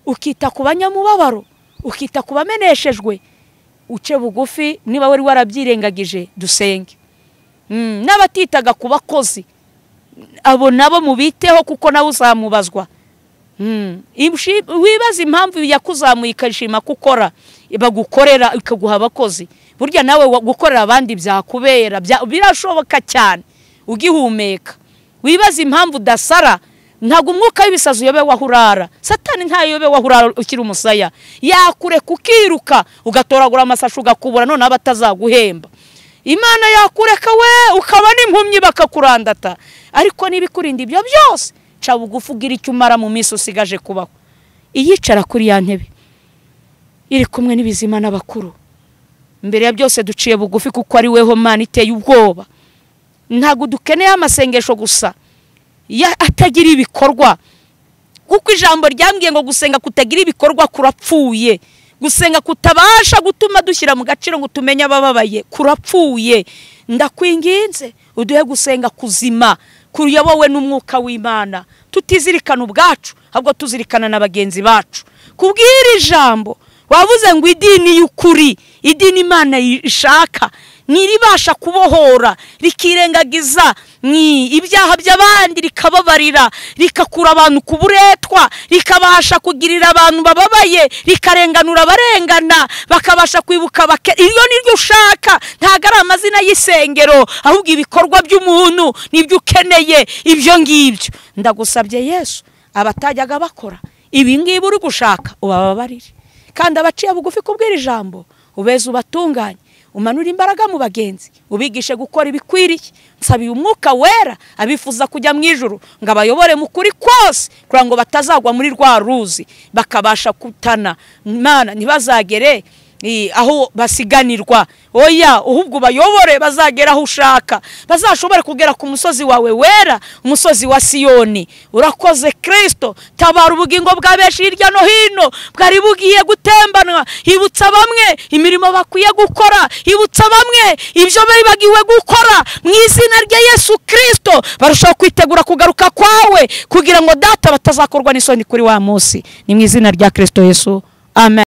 ukita ku banyamubabaro, ukita ku bameneshejwe, uce bugufi. Niba wari warabyirengagije, dusenge. N'abatitaga ku bakozi, abo nabo mubiteho, kuko nawe uzamubazwa. Wibaza impamvu yakuzamuye ikashima gukora, bagukorera ikaguha abakozi. Burya nawe gukorera abandi byakubera, birashoboka cyane ugihumeka. Wibaza impamvu udasara, ntabwo umwuka w'ibisazi uyobe wahurara. Satani ntayobe wahurara ukiri umusaya, yakureka ukiruka ugatoragura amasashi ugakubura, none abatazaguhemba. Imana yakureka we ukaba n'impumyi bakakurandata. Ariko niba ikurinda ibyo byose, ca bugufi ugira icyo umara mu minsi usigaje kubaho. Iyicara kuri ya ntebe iri kumwe n'ibizima n'abakuru. Mbere ya byose duciye bugufi, kuko ari weho Mana iteye ubwoba. Ntabwo dukeneye amasengesho gusa atagira ibikorwa, kuko ijambo ryambwiye ngo gusenga kutagira ibikorwa kurapfuye. Gusenga kutabasha gutuma dushyira mu gaciro ngo tumenye abababaye kurapfuye. Ndakwinginze uduhe gusenga kuzima kuyobowe n'umwuka w'Imana, tutizirikana ubwacu ahubwo tuzirikana na bagenzi bacu. Kubwira ijambo wavuze ngo idini y'ukuri, idini Imana ishaka, niribasha kubohora, rikirengagiza ibyaha by'abandi, rikababarira, rikakura abantu ku buretwa, rikabasha kugirira abantu bababaye, rikarenganura abarengana, bakabasha kwibuka bake. Iyo niryo ushaka, ntago ari amazina y'isengero, ahubwo ibikorwa by'umuntu nibyo ukeneye. Ibyo ngibyo ndagusabye Yesu, abatajyaga bakora ibi ngibi uri gushaka ubababarire, kandi abaciye bugufi kubwira ijambo ubeze ubatunganye, umanura imbaraga mu bagenzi, ubigishe gukora ibikwiriye. Nsabiye umwuka wera abifuza kujya mu ijuru ngo abayobore mu kuri kose, kugira ngo batazagwa muri rwa ruzi bakabasha kutana. Imana ntibazagere aho basiganirwa, oya, ahubwo bayobore bazagera aho ushaka, bazashobore kugera ku musozi wawe wera, umusozi wa Siyoni. Urakoze Kristo, tabara ubugingo bwa benshi hirya no hino bwari bugiye gutembanwa. Ibutsa bamwe imirimo bakwiye gukora, ibutsa bamwe ibyo bibagiwe gukora. Mu izina rya Yesu Kristo barushaho kwitegura kugaruka kwawe, kugira ngo data batazakorwa n'isoni kuri wa munsi. Ni mu izina rya Kristo Yesu, amen.